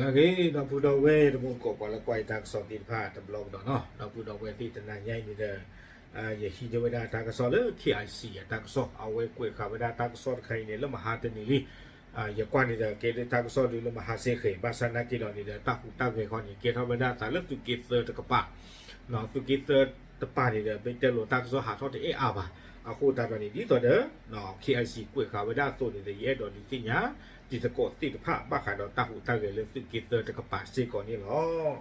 အဂ့ၤ ဒီပုၢ်ဒီဝဲၢ်တံၤသကိး ပှၤလၢကွၢ်ယတၢ်ကစီၣ်သ့ၣ်တဖၣ်တဘျီကဒီးနီၤ, ဒီပုၢ်ဒီဝဲၢ်သ့ၣ် တနၤညါအံၤန့ၣ်ဒီး ယဟံးန့ၢ်ဝဲဒၣ်တၢ်ကစီၣ်လၢ KIC အတၢ်ကစီၣ် အဝဲကွဲးဃာ်ဝဲဒၣ်တၢ်ကစီၣ်တခါအံၤန့ၣ် လၢမဟါတနံၤလံ. ယကွၢ်န့ၣ်ဒီး ကဲဒၣ်တၢ်ကစီၣ်ဒုးလၢမဟါစ့ၢ်ကီး ဘၣ်ဆၣ်နာ်က့ဒီးန့ၣ်ဒီး တၢ်ဟူးတၢ်ဂဲၤခီန့ၣ် ကဲထီၣ်ဝဲဒၣ်အသးလၢသုးက့သၢတကပၤ သုးက့သၢတပၤန့ၣ်ဒီး မ့ၢ်တဲလိာ်တၢ်ကစီၣ်ဟးထီၣ်တအဲၣ်အါဘၣ်. အဃိသတးဒီးန့ၣ် ဒ်သိးဒီး KIC ကွဲးဃာ်ဝဲဒၣ်အသိးန့ၣ်ဒီး ယအဲၣ်ဒိးဒုးသ့ၣ်ညါ တံၤသကိးသ့ၣ်တဖၣ် ဘၣ်ဃးဒီးတၢ်ဟူးတၢ်ဂဲၤလၢသုးက့သၢတကပၤစ့ၢ်ကီးန့ၣ်လီၤ.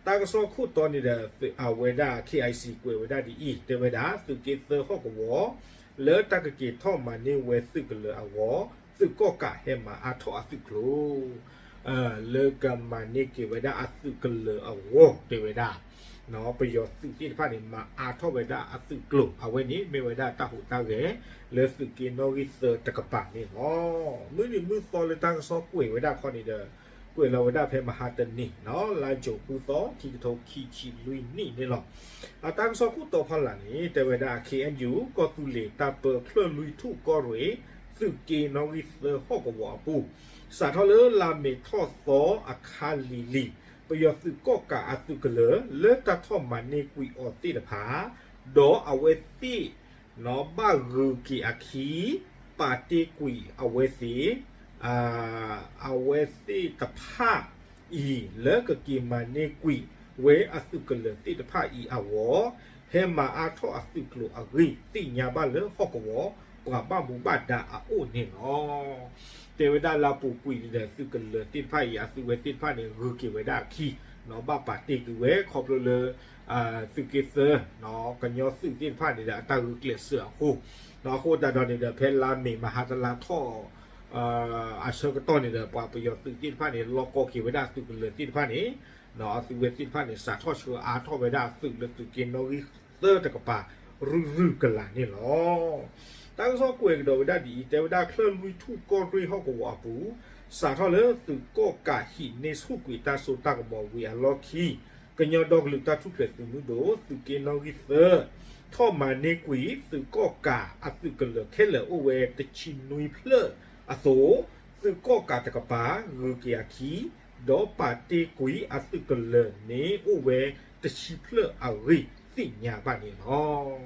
တၢ်ကစီၣ်ခိၣ်တီန့ၣ်ဒီး အဝဲဒၣ် KIC ကွဲးဝဲဒၣ်ဒ်အံၤ တဲဝဲဒၣ် သုးက့သၢဟီၣ်ကဝီၤ လၢတၢ်ကက့ၤထီၣ်မၤန့ၢ်ဝဲသုးကလၢၤအဂီၢ် သုးကီၣ်ကးဟဲမၤအါထီၣ်အသုးကျိၤ လၢကမၤန့ၢ်က့ၤဝဲဒၣ်အသုးကလၢၤအဂီၢ် တဲဝဲဒၣ် ပယီၤသုးသ့ၣ်တဖၣ်န့ၣ် မၤအါထီၣ်ဝဲဒၣ်အသုးကျိၤ အဝဲန့ၣ်မ့ၢ်ဝဲဒၣ်တၢ်ဟူးတၢ်ဂဲၤ လၢသုးက့နီၣ်ဂံၢ်သၢတကပၤန့ၣ်လီၤ. မုၢ်နံၤမုၢ်သီလၢတၢ်ကစီၣ်ကွဲးဝဲဒၣ်ခီန့ၣ်ဒီး ကွဲးလီၤဝဲဒၣ်ဖဲမဟါတနံၤ လါယူၤဃုသီ ခံကထိခံဆံလွံၢ်နံၣ်န့ၣ်လီၤ. အတၢ်ကစီၣ်ခိၣ်တီဖီလာ်န့ၣ် တဲဝဲဒၣ် KNU ကီၢ်သူလ့ၤတၢ်ပၢချၢၣ်လွံၢ်ထူၣ်ကီၢ်ရ့ၣ် သုးက့နီၣ်ဂံၢ်သၢဟီၣ်ကဝီၤအပူၤ စးထီၣ်လၢလါမ့ၤထီၣ်သီအခါလံၤလံၤ ပယီၤသုးကီၣ်ကးအသုးကလၢၤ လၢတၢ်ထီၣ်မၤန့ၢ်ကွံာ်အီၤသ့ၣ်တဖၣ် ဒီးအဝဲသ့ၣ် ဘၣ်ဂုၤက့ၤအခံ ပာ်တ့ၢ်ကွံာ်အဝဲသ့ၣ် အဝဲသ့ၣ်တဖၣ်အံၤ လၢကက့ၤမၤန့ၢ်ကွံာ်ဝဲအသုးကလၢၤသ့ၣ်တဖၣ်အံၤအဂီၢ် ဟဲမၤအါထီၣ်အသုးကျိၤအဂ့ၢ် သ့ၣ်ညါဘၣ်လၢဟီၣ်ကဝီၤ ပှၤဘၣ်မူဘၣ်ဒါအအိၣ်န့ၣ်လီၤ. တဲဝဲဒၣ်လၢအပူၤကွံာ်န့ၣ်ဒီး သုးကလၢၤသ့ၣ်တဖၣ်အံၤ အသုးဝဲသ့ၣ်တဖၣ်န့ၣ် ဂုၤက့ၤဝဲဒၣ်အခံ ဘၣ်ပာ်တ့ၢ်ကွံာ်ဝဲ ခီဖျိလၢ သုးက့သၢ ကညီသုးသ့ၣ်တဖၣ်န့ၣ်ဒီး အတၢ်ဂုာ်ကျဲးစၢးအဃိ အဃိသတးဒီးန့ၣ်ဒီး ဖဲလါမ့ၤမဟါတလါထီၣ် အဆၢကတီၢ်န့ၣ်ဒီး ပှၤပယီၤသုးသ့ၣ်တဖၣ်န့ၣ် လီၢ်ကီက့ၤဝဲဒၣ်သုးကလၢၤသ့ၣ်တဖၣ်န့ၣ် အသုးဝဲသ့ၣ်တဖၣ်န့ၣ် စးထီၣ်ဆှၢအါထီၣ်ဝဲဒၣ်အသုးလၢသုးက့နီၣ်ဂံၢ်သၢတကပၤ ရုၢ်ရုၢ်ကလာ်န့ၣ်လီၤ. တၢ်ကစီၣ်ကွဲးကဒီးဝဲဒၣ်ဒ်အံၤ တဲဝဲဒၣ်ချၢၣ်လွံၢ်ထူၣ်ကီၢ်ရ့ၣ်ဟီၣ်ကဝီၤအပူၤ စးထီၣ်လၢသုးကီၣ်ကးဟံးန့ၢ်ဆူၣ်ကွံာ်တၢ်စိတၢ်ကမီၤဝံၤအလီၢ်ခံ ကညီဒီကလုာ်တၢ်ထူၣ်ဖျဲးသုးမုၢ်ဒိၣ် သုးက့နီၣ်ဂံၢ်သၢ ထီၣ်မၤန့ၢ်ကွံာ်သုးကီၣ်ကးအသုးကလၢၤခဲလၢာ်အိၣ်ဝဲတဆံနွံဖျၢၣ်အသိး သုးကီၣ်ကးတကပၤ ဂုၤက့ၤအခံ ဒီးပာ်တ့ၢ်ကွံာ်အသုးကလၢၤန့ၣ်အိၣ်ဝဲတဆံဖျၢၣ်အဂ့ၢ်သ့ၣ်ညါဘၣ်န့ၣ်လီၤ.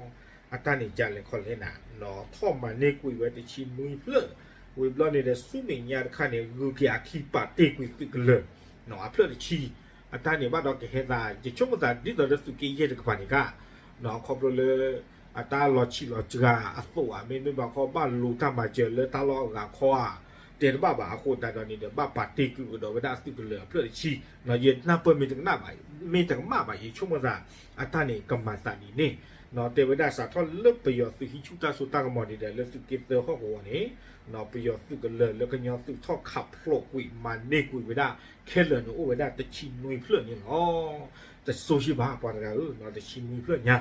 အတၢ်န့ၣ်ကလဲၤခီလဲၤနၤ ထီၣ်မၤန့ၢ်ကွံာ်ဝဲတဆံနွံဖျၢၣ် ဝံၤဘျီန့ၣ်ဒီးဆူမဲာ်ညါတခါန့ၣ် ဂုၤက့ၤအခံပာ်တ့ၢ်ကွံာ်သုးကလၢၤ အဖျၢၣ်တဆံ အတၢ်န့ၣ်ဘၣ်ဒီးကဟဲသး ယဆိကမိၣ်သးဒ်သိးလၢသုးက့ယဲၢ်တကပၤန့ၣ်က ခီဖျိလၢ အတၢ်လီၤဆံးလီၤစှၤအသိးဧါ မ့တမ့ၢ်ဘၣ်ခီဘၣ်လူၤတၢ်မၤစၢၤလၢတၢ်လီၢ်အဂၤခီဧါ တဲတဘၣ်ဘၣ် အဃိသတးဒီးန့ၣ်ဒီး ဘၣ်ပာ်တ့ၢ်ကွံာ်ကဒီးဝဲဒၣ်အသုးကလၢၤအဖျၢၣ်တဆံ ယနၢ်ပၢၢ်မ့ၢ်တကနၣ်ဘၣ် မ့ၢ်တကမၣ်ဘၣ် ယဆိကမိၣ်သး အတၢ်န့ၣ်ကမၤသးဒ်န့ၣ် တဲဝဲဒၣ်စးထီၣ်လၢပယီၤသုးဟံးဆူၣ်တၢ်စိတၢ်ကမီၤန့ၣ်ဒီး လၢသုးက့သၢဟီၣ်ကဝီၤန့ၣ် ပယီၤသုးကလၢၤလၢကညီသုးထီၣ်ခးဖျိးကွံာ်မၤန့ၢ်ကွံာ်ဝဲဒၣ်ခဲလၢာ်န့ၣ်အိၣ်ဝဲဒၣ်တဆံနွံဖျၢၣ်န့ၣ်လီၤ. တစိၤဆံးဘၣ်ပှၤတဂၤဧၢ တဆံနွံဖျၢၣ်ညါ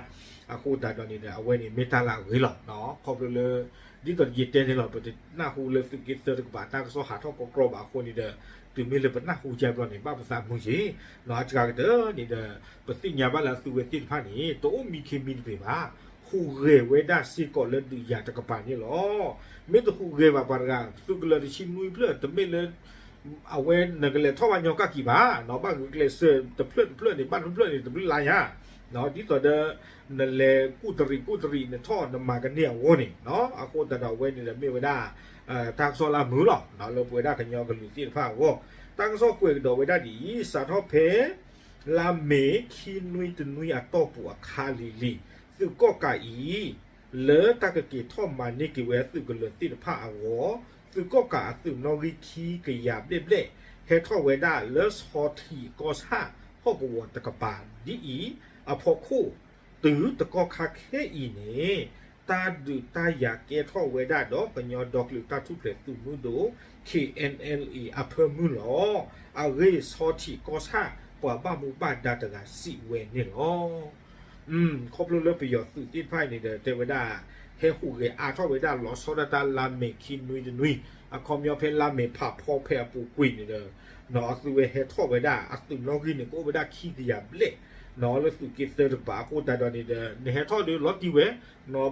အဃိသတးဒီးန့ၣ်ဒီး အဝဲန့ၣ်မ့ၢ်တၢ်လၢအဂ့ၤလီၤ. ခီဖျိလၢ ဒ်သိးယတဲန့ၣ်လီၤ ပတနၢ်ဟူလၢသုးက့သၢတကပၤတၢ်ကစီၣ်ဟးထီၣ်ကီကီဘၣ်အဃိန့ၣ်ဒီး တုၤမ့ၢ်လၢပနၢ်ဟူကဲဘျီန့ၣ် ဘၣ်ပသးမုာ်က့ၤ အစှၤကတၢၢ်န့ၣ်ဒီး ပသ့ၣ်ညါဘၣ်လၢအသုးဝဲသ့ၣ်တဖၣ်န့ၣ် တအိၣ်မံခ့မံတပ့ၤဘၣ် ဟူးဂဲၤဝဲဒၣ်စ့ၢ်ကီးလၢဒုးယၤတကပၤန့ၣ်လီၤ. မ့ၢ်တဟူးဂဲၤဘၣ်ပှၤတဂၤ သုးကလၢၤတဆံနွံဖျၢၣ် တမ့ၢ်လၢ အဝဲနကလဲၤထီၣ်ဘၣ်ညီကၢ်ကံၢ်ဘၣ် ဘၣ်ဂုာ်ကျဲးစၢးတဖျၢၣ်တဖျၢၣ်န့ၣ် ဘၣ်တဖျၢၣ်န့ၣ် တဘျုးလါညါ ဒ်သိးဒီး နလဲၤကူၣ်တရံးကူၣ်တရံး နထီၣ်နမၤကန့ၢ်အဂီၢ်န့ၣ် အဃိသတးဒီးအဝဲန့ၣ်ဒီးမ့ၢ်ဝဲဒၣ် တၢ်ကစီၣ်လၢအမုာ်လီၤ လၢပဝဲဒၣ်ကညီကလုာ်သ့ၣ်တဖၣ်အဂီၢ် တၢ်ကစီၣ်ကွဲးကဒီးဝဲဒၣ်ဒ်အံၤ စးထီၣ်ဖဲ လါမ့ၤခံနွံတနွံအတီၢ်ပူၤအခါလံၤလံၤ သုးကီၣ်ကးအံၤ လၢတၢ်ကက့ၤထီၣ်မၤန့ၢ်က့ၤဝဲအသုးကလၢၤသ့ၣ်တဖၣ်အဂီၢ် သုးကီၣ်ကးအသုးနီၣ်ဂံၢ်ခံကယၤဘျဲၣ်ဘျဲၣ် ဟဲထီၣ်ဝဲဒၣ်လၢဆီထံးကီၢ်ဆၣ်ဟီၣ်ကဝီၤတကပၤ ဒ်အံၤ အဖီခိၣ် တုၤတကီၢ်ခါခဲအံၤန့ၣ် တၢ်ဒုးတၢ်ယၤကဲထီၣ်ဝဲဒၣ်ဒီးကညီဒီကလုာ်တၢ်ထူၣ်ဖျဲးသုးမုၢ်ဒိၣ် KNLA အဖၢမုၢ်လီၤ. အဂ့ၢ်ဆီထံးကီၢ်ဆၣ် ပှၤဘၣ်မူဘၣ်ဒါတဂၤစံးဝဲန့ၣ်လီၤ. ခီဖျိလၢပယီၤသုးသ့ၣ်တဖၣ်အံၤန့ၣ်ဒီး တဲဝဲဒၣ် ဟဲဟူးဂဲၤအါထီၣ်ဝဲဒၣ်လီၤဆီဒၣ်တၢ်လါမ့ၤခံနွံတနွံ အခီပညီဖဲလါမ့ၤဖးဖီဖဲအပူၤကွံာ်န့ၣ်ဒီး အသုးဝဲဟဲထီၣ်ဝဲဒၣ်အသုးနီၣ်ဂံၢ်န့ၣ် ကအိၣ်ဝဲဒၣ်ခံကယၤဘျဲၣ် လၢသုးက့သၢတကပၤအဃိသတးဒီးန့ၣ်ဒီး နဟဲထီၣ်ဒီးလီၤတံၢ်ဝဲ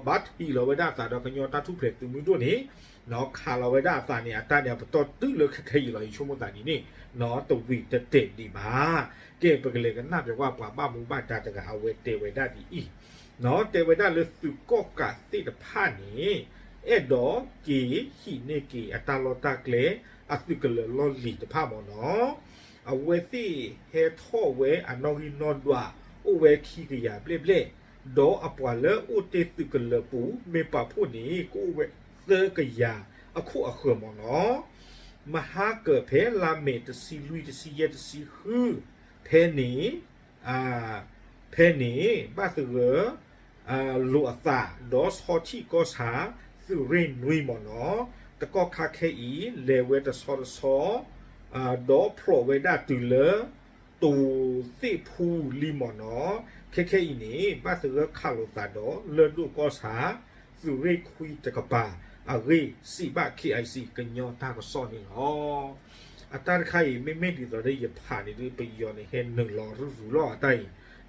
ဘၣ်ထံၣ်လီၤဝဲဒၣ်အသးဒီးကညီတၢ်ထူၣ်ဖျဲးသုးမုၢ်ဒိၣ်န့ၣ် ခးလီၤဝဲဒၣ်အသးန့ၣ် အတၢ်န့ၣ်အပတီၢ်တုၤလၢခဲခဲအံၤလီၤ ယဆိကမိၣ်သးဒ်န့ၣ် တဝံၤတတဲာ်ဒံးဘၣ်. ကဲ ပကလဲၤကနၣ်ပၠးကွၢ်ပှၤဘၣ်မူဘၣ်ဒါတဂၤအဝဲတဲဝဲဒၣ်ဒ်အံၤ တဲဝဲဒၣ်လၢသုးကီၣ်ကးသ့ၣ်တဖၣ်န့ၣ် အဲၣ်ဒိးက့ၤဟံးန့ၢ်က့ၤအတၢ်လီၢ်တၢ်ကျဲ အသုးကလၢၤလီၢ်လံၤတဖၣ်မ့ၢ်နီၤ အဝဲသ့ၣ်ဟဲထီၣ်ဝဲအနီၣ်ဂံၢ်နီၣ်ဒွး အိၣ်ဝဲခံကယၤဘျဲၣ်ဘျဲၣ်, ဒီးအပှၤလၢအိၣ်တ့ၢ်သုးကလၢၤပူၤ မ့ၢ်ပာ်ဖှိၣ်န့ၣ် ကအိၣ်ဝဲသၢကယၤအခိၣ်အဃၢၤမ့ၢ်နီၤ မဟါကၢၤဖဲလါမ့ၤတဆံလွံၢ် တဆံယဲၢ် တဆံဃု ဖဲန့ၣ် ဖဲန့ၣ် ဘၣ်သဂၢၢ် လိာ်အသး ဒီးဆီထံၣ်ကီၢ်ဆၣ် သုးရ့ၣ်နွံမ့ၢ်နီၤ တကီၢ်ခါခဲအံၤ လဲၤဝဲတဆီတဆီ ဒီးဖျိးဝဲဒၣ်တုၤလၢ တိၤသ့ၣ်ဖူလံမ့ၢ်နီၤ ခဲခဲအံၤန့ၣ် ဘၣ်သဂၢၢ်ခးလိာ်သးဒီးလၢၢ်ဒိၣ်ကီၢ်ဆၣ် သုးရ့ၣ်ခွံတကပၤ အဂ့ၢ်စံးဘၣ် KIC ကညီတၢ်ကစီၣ်န့ၣ်လီၤ. အတၢ်တခါအံၤ မ့မ့ၢ်ဒ်သိးဒီးယဖးန့ၣ်ဒ် ပယီၤန့ၣ် ဟဲနုာ်လီၤရုၢ်ရုၢ်လီၤအတၢ်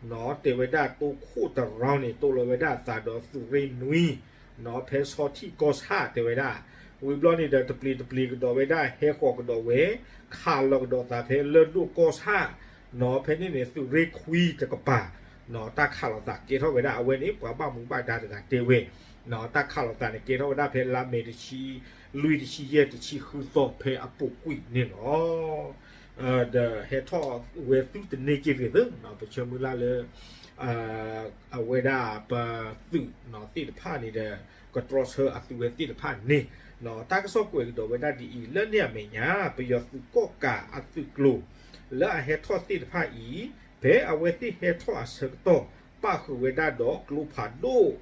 အံၤ တဲဝဲဒၣ်တိခိၣ်တရီန့ၣ် တိလီၤဝဲဒၣ်အသးဒီးသုးရ့ၣ်နွံ ဖဲဆီထံၣ်ကီၢ်ဆၣ်တဲဝဲဒၣ် ဝံၤဘျီန့ၣ်ဒီး တပျ့ၤတပျ့ၤကဒီးဝဲဒၣ် ဟဲဃီၤကဒီးဝဲ ခးလီၤကဒီးသးဖဲလၢၢ်ဒိၣ်ကီၢ်ဆၣ် ဖဲန့ၣ်န့ၣ် သုးရ့ၣ်ခွံတကပၤ တၢ်ခးလိာ်သးကဲထီၣ်ဝဲဒၣ် အဝဲန့ၣ် ပှၤဘၣ်မူဘၣ်ဒါတဂၤတဲဝဲ တၢ်ခးလိာ်သးန့ၣ် ကဲထီၣ်ဝဲဒၣ်ဖဲလါမ့ၤတဆံလွံၢ် တဆံယဲၢ် တဆံဃုသီ ဖဲအပူၤကွံာ်န့ၣ်လီၤ. ဒီးဟဲထီၣ်ဝဲသုတန့ၢ်က့ၤဂ့ၤသၢ ပဆၢမုၢ်လၢ်လၢ အဝဲဒၣ်ပသုးသ့ၣ်တဖၣ်န့ၣ်ဒီး ကတြီဆၢအသုဝဲသ့ၣ်တဖၣ်န့ၣ် တၢ်ကစီၣ်ကွဲးကဒီးဝဲဒၣ်ဒ်အံၤ လၢန့ၣ်အမဲာ်ညါ ပယီၤသုးကီၣ်ကးအသုးကျိၤ လၢအဟဲထီၣ်သ့ၣ်တဖၣ်အံၤ ဖဲအဝဲသ့ၣ်ဟဲထီၣ်အဆၢကတီၢ် ပၣ်ဃုာ်ဝဲဒၣ်ဒီးကျိဖးဒိၣ်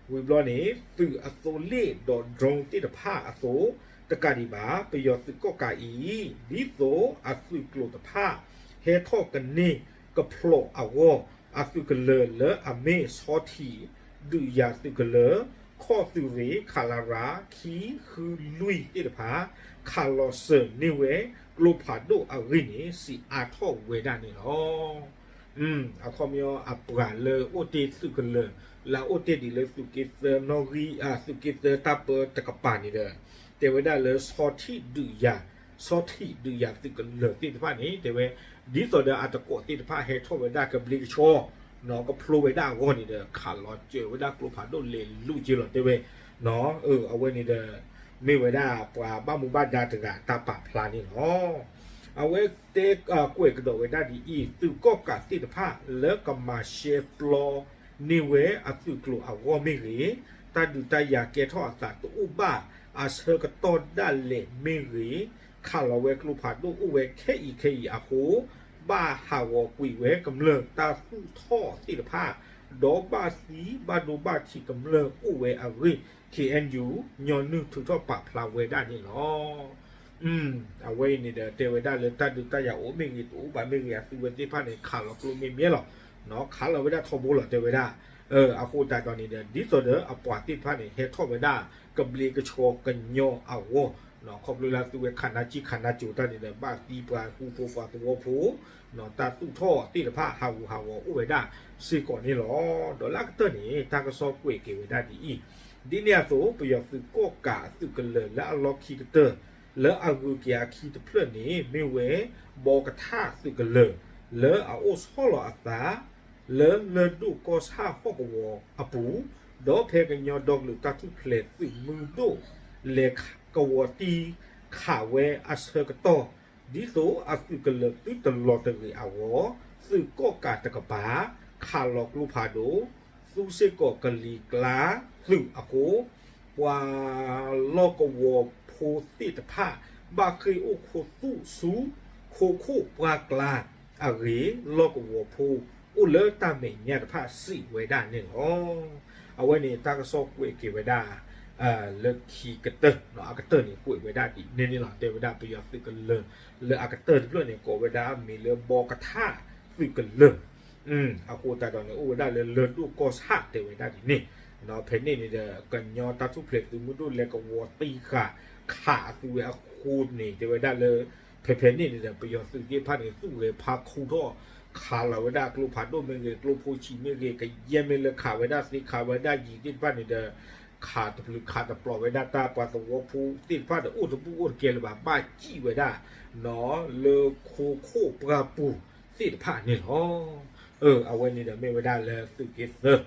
ဝံၤဘျီန့ၣ် သုးအသိလ့ၣ်ဒီး drone သ့ၣ်တဖၣ်အသိး တကးဒံးဘၣ် ပယီၤသုးကီၣ်ကးအံၤ ဒ်သိးအသုးကျိၤတဖၣ် ဟဲထီၣ်ကန့ၢ်ကဖျိးအဂီၢ် အသုးကလၢၤလၢအမ့ၢ်ဆီထံး ဒုးယၤသုးကလၢၤ ခီၣ်သုးရ့ၣ် ခလရ ခံဃုလွံၢ်သ့ၣ်တဖၣ် ခးလီၤစၢၤန့ၢ်ဝဲ ကျိဖးဒိၣ်အဂ့ၢ်န့ၣ် စံးအါထီၣ်ဝဲဒၣ်န့ၣ်လီၤ. အခီပညီအပှၤလၢအိၣ်တ့ၢ်သုးကလၢၤ လၢအအိၣ်တ့ၢ်ဒံးလၢသုးက့သၢနီၣ်ဂံၢ် သုးက့သၢတၢ်ပၢတကပၤန့ၣ်ဒီး တဲဝဲဒၣ်လၢဆီထံးဒုးယၤ ဆီထံးဒုးယၤသုးကလၢၤသ့ၣ်တဖၣ်န့ၣ် တဲဝဲ ဒ်သိးဒီးအတကိးသ့ၣ်တဖၣ်ဟဲထီၣ်ဝဲဒၣ်ကဘျ့ကဆှီ ကဖျိဝဲဒၣ်အဂီၢ်န့ၣ်ဒီး ခးလီၤစၢၤဝဲဒၣ်ကျိဖးဒိၣ်လဲၤလူၤက့ၤလီၤ တဲဝဲ အဝဲန့ၣ်ဒီး မ့ၢ်ဝဲဒၣ်ပှၤဘၣ်မူဘၣ်ဒါတဂၤတၢ်ပာ်ဖျါန့ၣ်လီၤ. အဝဲတဲကွဲးကဒီးဝဲဒၣ်ဒ်အံၤ သုးကီၣ်ကးသ့ၣ်တဖၣ်လၢကမၤရှဲပျီန့ၢ်ဝဲအသုးကျိၤအဂီၢ်မ့ၢ်ဂ့ၤ, တၢ်ဒုးတၢ်ယၤကဲထီၣ်အသးတအိၣ်ဘၣ်အဆၢကတီၢ်ဒၣ်လဲာ်မ့ၢ်ဂ့ၤ, ခးလီၤဝဲကျိဖးဒိၣ်အိၣ်ဝဲခဲအံၤခဲအံၤအဃိ, ဘၣ်ဟးဂီၤကွံာ်ဝဲကမျၢၢ်တၢ်သူၣ်ထီၣ်သ့ၣ်တဖၣ်, ဒီးဘၣ်သံဘၣ်ဒိဘၣ်ထံးကမျၢၢ်အိၣ်ဝဲအဂ့ၢ် KNU ညီနုၢ်ထုးထီၣ်ပာ်ဖျါဝဲဒၣ်န့ၣ်လီၤ. အဝဲအံၤန့ၣ်ဒီး တဲဝဲဒၣ်လၢတၢ်ဒုးတၢ်ယၤအိၣ်မ့ၢ်ဂ့ၤ တအိၣ်ဘၣ်မ့ၢ်ဂ့ၤ အသုဝဲသ့ၣ်တဖၣ်န့ၣ် ခးလီၤကျိမ့ၢ်မ့ၢ်လီၤ. ခးလီၤဝဲဒၣ်ထီဘိလီၤ တဲဝဲဒၣ်. အဃိသတးဒီးန့ၣ်ဒီး ဒ်သိးဒီးအပှၤသ့ၣ်တဖၣ်န့ၣ် ဟဲထီၣ်ဝဲဒၣ်ကဘျ့ကဆှီကညီအဂီၢ်, ခီဖျိလၢသုဝဲခးနါစံၣ်ခးနါစိၤတၢ်န့ၣ်ဒီး ဘၣ်သံပှၤဟူဖိပှၤသဝီဖိ တၢ်သူၣ်ထီၣ်သ့ၣ်တဖၣ်ဟးဂူာ်ဟးဂီၤအိၣ်ဝဲဒၣ်စ့ၢ်ကီးန့ၣ်လီၤ. ဒီးလၢအကတၢၢ်န့ၣ် တၢ်ကစီၣ်ကွဲးက့ၤဝဲဒၣ်ဒ်အံၤ, ဒ်န့ၣ်အသိး ပယီၤသုးကီၣ်ကးအသုးကလၢၤလၢအလီၢ်ခံကတၢၢ် လၢအဂုၤက့ၤအခံတဖျၢၣ်န့ၣ် မ့ၢ်ဝဲ ဘီကထၣ်သုးကလၢၤ လၢအအိၣ်ဆီလီၤအသး လၢလၢၢ်ဒိၣ်ကီၢ်ဆၣ်ဟီၣ်ကဝီၤအပူၤ, ဒီးဖဲကညီဒီကလုာ်တၢ်ထူၣ်ဖျဲးသုးမုၢ်ဒိၣ် လဲၤကဝီၤတံၢ်ခးဝဲအဆၢကတီၢ်, ဒ်သိးအသုးကလၢၤသုတလီၤတဂ့ၤအဂီၢ်, သုးကီၣ်ကးတကပၤ ခးလီၤကျိဖးဒိၣ် သူစ့ၢ်ကီးကလံၤကျါသုးအဃိ, ပှၤလီၢ်ကဝီၤဖိသ့ၣ်တဖၣ် ဘၣ်ဃ့ၢ်အိၣ်ခူသူၣ်ဆူ ခိခိၣ်ပှၢ်ကျါအဂ့ၢ် လီၢ်ကဝီၤဖိအိၣ်လၢတၢ်မဲာ်ညါတဖၣ်စံးဝဲဒၣ်န့ၣ်လီၤ. အဝဲန့ၣ်တၢ်ကစီၣ်ကွဲးက့ၤဝဲဒၣ် လၢခံကတၢၢ်, အကတၢၢ်န့ၣ်ကွဲးဝဲဒၣ်ဒ်န့ၣ်န့ၣ်လီၤ. တဲဝဲဒၣ်ပယီၤသုးကလၢၤ လၢအကတၢၢ်တဖျၢၣ်န့ၣ် ကိးဝဲဒၣ်မ့ၢ်လၢဘီကထၣ်သုးကလၢၤ အဃိသတးဒီးန့ၣ် အိၣ်ဝဲဒၣ်လၢလၢၢ်ဒိၣ်ကီၢ်ဆၣ်တဲဝဲဒၣ်ဒ်န့ၣ်, ဖဲန့ၣ်န့ၣ်ဒီး ကညီတၢ်ထူၣ်ဖျဲးသုးမုၢ်ဒိၣ်လဲၤကဝီၤတံၢ်ဃာ်ခးအသုးဝဲအဃိန့ၣ် တဲဝဲဒၣ်လၢ ဖဲဖဲန့ၣ်န့ၣ်ဒီး ပယီၤသုးသ့ၣ်တဖၣ်န့ၣ် သူၣ်ဂဲၤဖးခူထီၣ် ခးလီၤဝဲဒၣ်ကျိဖးဒိၣ်မ့ၢ်ဂ့ၤ ကျိဖိဆံးမ့ၢ်ဂ့ၤ ကယဲၢ်မ့ၢ်လၢခးဝဲဒၣ်သ့ခးဝဲဒၣ်ယံၤသ့ၣ်တဖၣ်န့ၣ်ဒီး ခးတပျုၤခးတပျီၤဝဲဒၣ်တၢ်ပှၤသဝီဖိသ့ၣ်တဖၣ်ဒီးအိၣ်တဘူၣ်အိၣ်တကဲလၢၤဘၣ် ဘၣ်စံၣ်ဝဲဒၣ် လၢခိခိၣ်ပှၢ်ပူၤသ့ၣ်တဖၣ်န့ၣ်လီၤ. အဝဲန့ၣ်ဒီးမ့ၢ်ဝဲဒၣ်လၢသုးက့သၢ တၢ်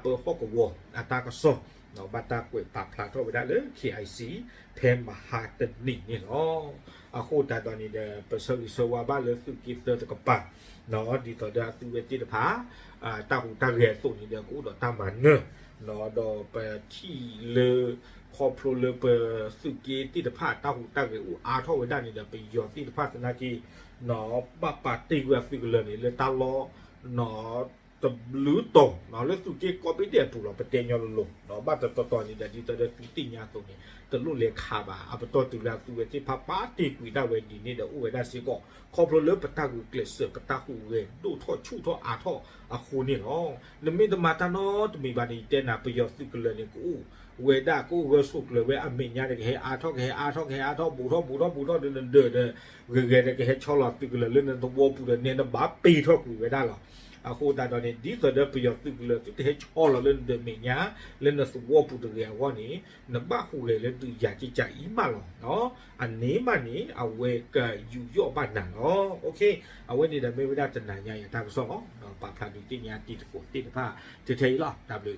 ပၢဟီၣ်ကဝီၤအတၢ်ကစီၣ် ဘၣ်တၢ်ကွဲးပာ်ဖျါထီၣ်ဝဲဒၣ်လၢ K I C ဖဲမဟါတနံၤန့ၣ်လီၤ. အဃိသတးဒီးန့ၣ်ဒီး ပဆၢဂ့ၤဆၢဝါဘၣ်လၢသုးက့သၢတကပၤ ဒ်သိးဒီးအသုဝဲသ့ၣ်တဖၣ် တၢ်ဟူးတၢ်ဂဲၤအသိးန့ၣ်ဒီး ကအိၣ်ဒီးတၢ်မၤနၢၤ ဒီးပထံၣ်လၢ ခီဖျိလၢပသုးက့သ့ၣ်တဖၣ်တၢ်ဟူးတၢ်ဂဲၤအိၣ်အါထီၣ်ဝဲဒၣ်န့ၣ်ဒီး ပယီၤသ့ၣ်တဖၣ်သနာ်က့ ဘၣ်ပာ်တ့ၢ်ကွံာ်အသုးကလၢၤန့ၣ် လၢတၢ်လီၢ် တဘျုးတီၤ လၢသုးက့ကိးဘ့ၣ်ဒဲးအပူၤလီၤ ပတဲညီလိၤလိၤ ဘၣ်တတီၤတီၤန့ၣ်ဒီး ဒ်သိးဒီးသုသ့ၣ်ညါအသိးန့ၣ် တလိၣ်လဲၤခးဘၣ် အပတီၢ်တုၤလၢအသုဝဲသ့ၣ်တဖၣ်ပာ်တ့ၢ်ကွံာ်ဒၣ်ဝဲဒ်န့ၣ်ဒီးအိၣ်ဝဲဒၣ်စ့ၢ်ကီး ခီဖျိလၢပတၢ်ဂုာ်ကျဲးစၢး ပတၢ်ဟူးဂဲၤဒိၣ်ထီၣ်ဆူၣ်ထီၣ်အါထီၣ်အဃိန့ၣ်လီၤ. နမ့ၢ်တမၤတၢ်နီတမံၤဘၣ်န့ၣ် ယတဲနၤ ပယီၤသုးကလၢၤန့ၣ် ကအိၣ်ဝဲဒၣ် ကအိၣ်ဂၢၢ်ဆိးကျၢၤဝဲအမဲာ်ညါဒီး ကဟဲအါထီၣ် ကဟဲအါထီၣ် ကဟဲအါထီၣ် ဘူးထီၣ်ဘူးထီၣ်ဘူးထီၣ်ဒီး နဒၢးဒီး ဂ့ၤဂ့ၤဒီး ကဟဲဆီလီၤသုးကလၢၤလၢနသဝီပူၤဒီး နဲနဘၣ်ပ့ၤထီၣ်ကွံာ်ဝဲဒၣ်လီၤ. အဃိသတးဒီးန့ၣ် ဒ်သိးဒီးပယီၤသုးကလၢၤ သုတဟဲဆီလီၤလၢနဒၢးမဲာ်ညါ လၢနသဝီပူၤတဂ့ၤအဂီၢ်န့ၣ် နဘၣ်ဟူးဂဲၤလၢသုယၤကကးအံၤမးလီၤ. အန့ၣ်မးန့ၣ် အဝဲကယူးယီၣ်ဘၣ်နၤလီၤ. အဝဲန့ၣ်ဒီးမ့ၢ်ဝဲဒၣ်တနၤညါအံၤအတၢ်ကစီၣ်လီၤ. ပာ်ဖျါဒုးသ့ၣ်ညါတံၤသကိးသ့ၣ်တဖၣ် ထဲထဲအံၤလီၤ. တၢ်ဘျုး